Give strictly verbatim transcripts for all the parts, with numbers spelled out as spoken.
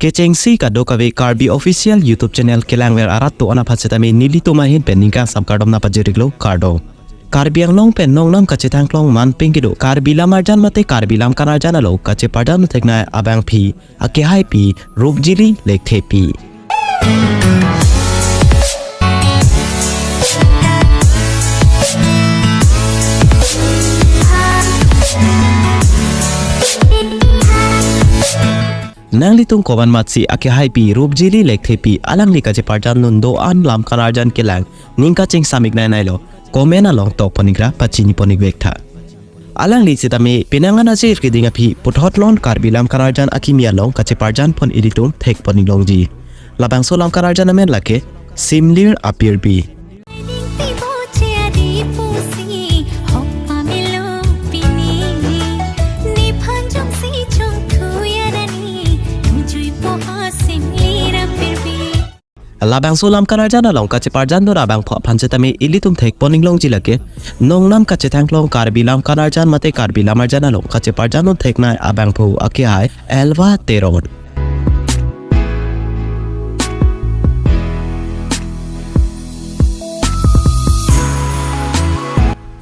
Kechengsi kadokave Karbi Official YouTube Channel kelangver arat do-an aphan setame nelitum ahin pen ningkangsam kardom nangpajir-iklo, kardom. Karbi Anglong pen nongnam kachethangklong manpeng kedo Karbi Lam Arjan mate Karbi Lam Kan Arjan along kacheparjan theknei abangpi akehaipi Rupjili Lekthe pi. Nanglitum kovan matsi akehaipi Rupjili Lekthe pi alangli kacheparjan non do-an Lam Kan Arjan kelang ning kachingsamik nai nailo, comment along tokpon-ikra pachiniponik vektha. Alangli setame penang an ajir keding aphi puthot non Karbi Lam Kan Arjan akimi along kacheparjanpon ilitum thekpon-ik longji. Labangso Lam Kan Arjan amen lake Simlir Apirbi. Labangso Lam Kan Arjan along kacheparjan do-an abangphu aphan setame ilitum thekpon-ik longji lake nongnam kachethangklong Karbi Lam Kan Arjan mate Karbi Lam Arjan along kacheparjan non theknei abangphu akehai Elva Teron.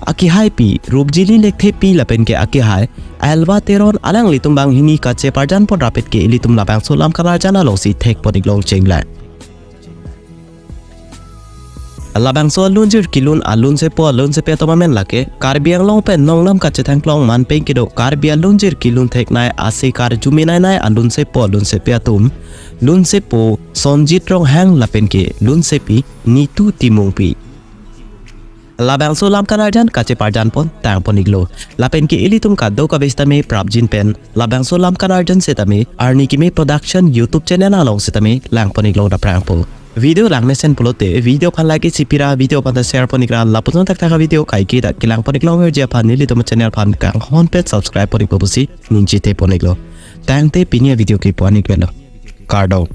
Akehaipi Rupjili Lekthe pi lapen ke akehai Elva Teron alanglitum banghini kacheparjanpon rapet ke ilitum labangso Lam Kan Arjan alongsi thekpon-ik long chenglang. Labangso alunjir kelun alunsepo alunsepi atum amen lake Karbi Anglong pen nongnam kachethangklong manpeng kedo Karbi alunjir kelun theknei ase karjume nainei alunsepo alunsepi atum, lunsepo Sonjit Ronghang lapen ke lunsepi Nitu Timungpi. Labangso Lam Kan Arjan kacheparjanpon tangpon-iklo. Lapen ke ilitum kadokave setame prapjin pen labangso Lam Kan Arjan setame Arni Kimi Production YouTube channel along setame langpon-ik long daprangpo. Video langmesen pulote video aphan like isi pira, video aphan ta share pon-ikra, lapuson thakthak avideo kaike ta kelangpon-ik longverji aphan nelitum channel aphan kanghon pen subscribe pon-ikpo pusi ningje thepon-iklo. Tangte pini avideo ke pu-an-ik velo. Kardom.